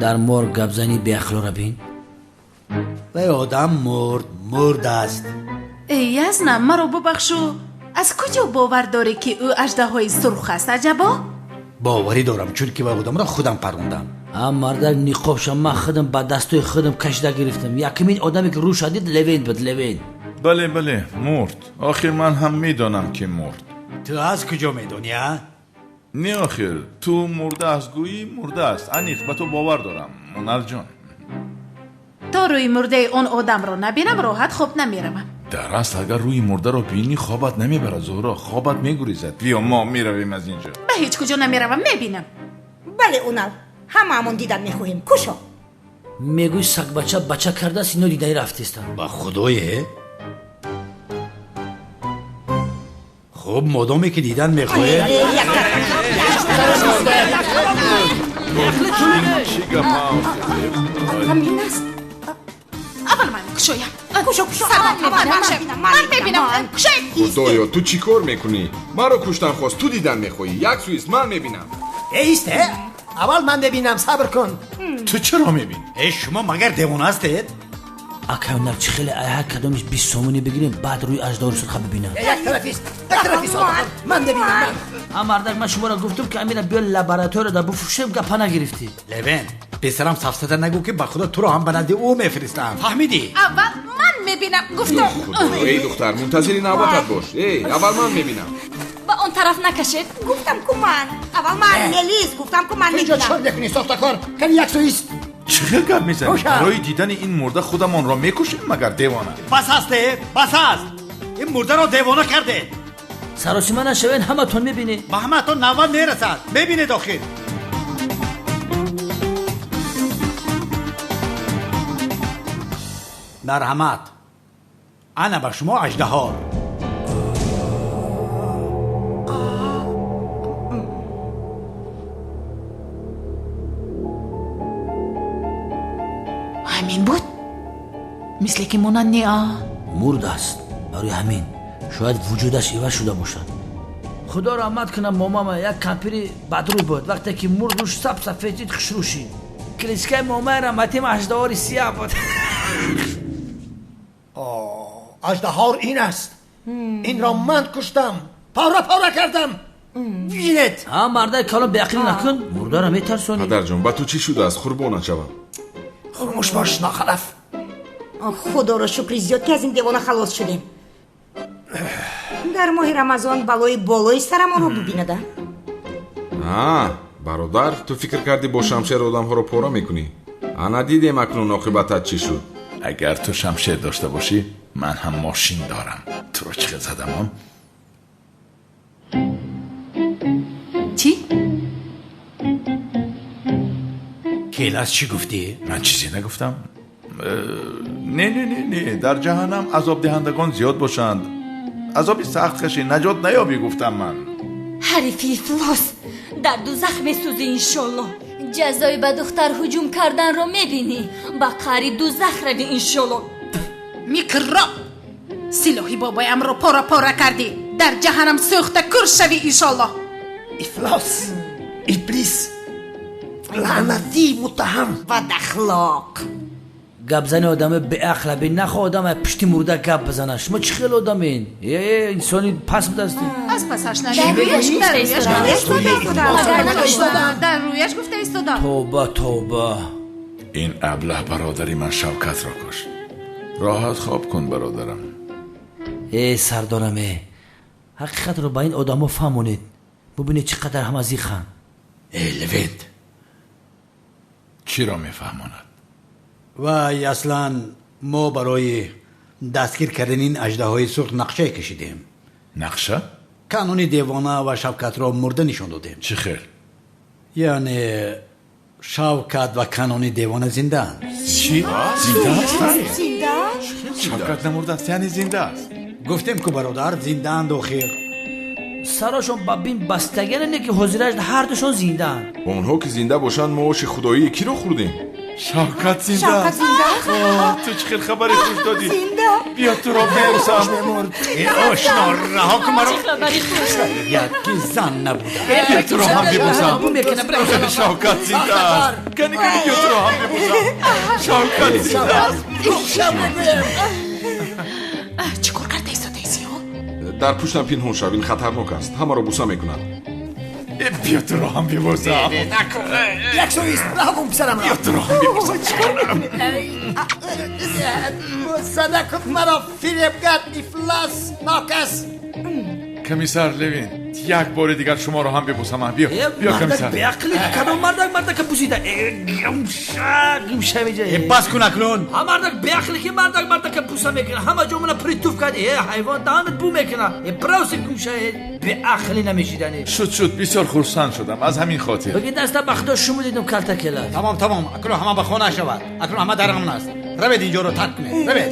Дар морг гапзани беақлора бин. Вай одам мурд, мурд аст. Эй Язна, маро бубахшу. Аз куҷо бовар дорӣ, ки ӯ аждаҳои сурх аст, аҷабо? Боварӣ дорам, чунки вай одамро худам парондам. А мардак ниқобша ман худам ба дастои худам кашида гирифтам. Якумин одаме ки рӯша дид, Левент буд, Левент. Бале, бале, мурд. Охир ман ҳам медонам, ки мурд. Ту аз куҷо медонӣ, а? Не, охир ту мурда аст гӯӣ, мурда аст. Аниқ ба ту бовар дорам, Ҳунарҷон. То рӯи мурдаи он одамро набинам, роҳат хоб намеравам. Дар асл агар рӯи мурдаро бинӣ, хобат намебарад, Зуҳро, хобат мегурезад. Биё, мо меравем аз инҷо. Ба ҳеҷ куҷо намеравам, мебинам. Бале, Унал, ҳамаамон дидан мехоҳем. Кушо. Мегӯй сагбача бача кардааст, ино дидаи рафтестанд. Ба худое? Хуб, модоме ки дидан мехоҳед. Чӣ гапа? Ҳамин аст. Аввал ман кушоям. Кушо, кушо. Ман мебинам. Кушоед. Худоё, ту чӣ кор мекунӣ? Маро куштан хост, ту дидан мехоҳӣ. Як сӯист, ман мебинам. Ист, аввал ман мебинам, сабр кун. Ту чаро мебинӣ? Э, шумо магар девона ҳастед? Акай Ҳунар, чӣ хеле ай ҳар кадомиш 20 сомонӣ бигирем, баъд рӯи аждаҳои сурха бибинам. Як тарафист, як тарафист. Ман мебинам, ман. А мардак, ман шуморо гуфтам, ки амира биё лаборатория да буфурӯшем, гапа нагирифтӣ. Левент, писарам, сафсата нагӯ, ки ба худо туро ҳам ба назди ӯ мефиристам. Фаҳмидӣ? Аввал ман мебинам, гуфтам. Эй духтар, мунтазири навбатат бош. Эй, аввал ман мебинам. Ба он тараф накашед. Гуфтам ку ман. Аввал ман, Мелис, гуфтам ку ман Ту инҷо мебинам. чикор мекунӣ, сохтакор? Кани як сӯист. Чӣ хел гап мезанӣ? Куша. Барои дидани ин мурда худамонро мекушем, магар девона? Бас аст, э, бас аст. Ин мурдаро девона кардед. Саросима нашавед, ҳаматон мебинед. Ба ҳамаатон навбат мерасад. Мебинед охир. Марҳамат. Ана ба шумо аждаҳо. Ҳамин буд? Мисле ки монанд не, а? Мурд аст, барои ҳамин шояд вуҷудаш иваз шуда бошад. Худо раҳмат кунад момама, як кампири бадрӯй буд. Вақте ки мурд, рӯш саб сафед дид, хушрӯ шид. Кличкаи момаи раҳматим аждаҳори сияҳ буд. Аждаҳор ин аст. Инро ман куштам. Пора пора кардам. Бинед. А мардаи калон, беақлӣ накун, мурдаро метарсонӣ. Падарҷон, ба ту чӣ шудааст? Қурбонат шавам. Хомӯш бош, нохалаф. Худоро шукри зиёд, ки аз ин девона халос шудем. Дар моҳи Рамазон балои болои сарамонро бибинада. А, бародар, ту фикр кардӣ бо шамшер одамҳоро пора мекунӣ? Ана дидем акнун оқибатат чӣ шуд. Агар ту шамшер дошта бошӣ, ман ҳам мошин дорам. Туро чӣ хел задам, он? Чӣ? Келас, чӣ гуфтӣ? Ман чизе нагуфтам. Не, не, не, не, дар ҷаҳаннам азобдиҳандагон зиёд бошанд. Азоби сахт кашӣ, наҷот наёбӣ, гуфтам ман. Ҳарифи ифлос, дар дузах месӯзӣ, иншолло. Ҷазои ба духтар ҳуҷум карданро мебинӣ. Ба қаъри дузах равӣ, иншолло. Микроб! Силоҳи бобоямро пора пора кардӣ. Дар ҷаҳаннам сӯхта кур шавӣ, иншолло. Ифлос. Иблис. Лаънатӣ муттаҳам. Бадахлоқ. Гапзани одами беақла бин, нахо одам пушти мурда гап бизана. Шумо чӣ хел одамин? Э, инсони паст будастед. Аз пасаш Дар рӯяш гуфта истодам. Магар намешунавам? Дар рӯяш гуфта истодам. Тавба, тавба. Ин аблаҳ бародари ман Шавкатро кушт. Роҳат хоб кун, бародарам. Э сардорам, э ҳақиқатро ба ин одамо фаҳмонед, бубинед, чӣ қадар ҳама зиханд. Э, Левент. Чиро мефаҳмонад? Вай, аслан мо барои дастгир кардани ин аждаҳои сурх нақшае кашидем. Нақша? Канони девона ва Шавкатро мурда нишон додем. Чӣ хел? Яъне Шавкат ва Канони девона зиндаанд. Чӣ, зинда ҳастанд? Зинда? Шавкат намурдааст, яъне зинда аст. Гуфтем ку, бародар, зиндаанд охир. Сарошон ба бин бастагиане, не ки ҳозираш ҳардушон зиндаанд. Онҳо ки зинда бошанд, мо оши худоии киро хӯрдем? Шавкат зинда Шавкат аст. зинда? Оҳ, ту чӣ хел хабари хуш додӣ. Зинда. Биё туро бибӯсам. Э, ошно, раҳо кун маро. Чӣ хабари хуш? Яки зан набуда. Биё туро ҳам бибӯсам. Бу мекунам, бира. Шавкат зинда аст. Кани, кани, биё туро ҳам бибӯсам. Шавкат зинда аст. Чӣ кор карда истодаи ё? Дар пуштам пинҳон шав, ин хатарнок аст, ҳамаро буса мекунад. Э, биё туро ҳам бибӯсам. Як соист, раҳо кун писарамро. Биё туро ҳам бибӯсам. Буса накун маро, фиребгар, ифлос, нокас. Комиссар Левин, як бори дигар шуморо ҳам бибӯсам. Биё, биё, комиссар. Беақлӣ, кадом мардак мардака бусида? Гумша, гумша меҷа. Э, бас кун акнун. Ҳа, мардак беақлӣ, ки мардак мардака буса мекунад? Ҳама ҷо мана притуф карди. Э, ҳайвон, даҳанат бу мекунад. Э, бравси, гумша, э, беақлӣ намешидани. Шуд, шуд, бисёр хурсанд шудам аз ҳамин хотир. Бигӣ даста ба худо, шумо дидум калта кела. Тамом, тамом, акнун ҳама ба хона шавад. Акнун ҳама дар амн аст. Равед, инҷоро тарк кунед, равед.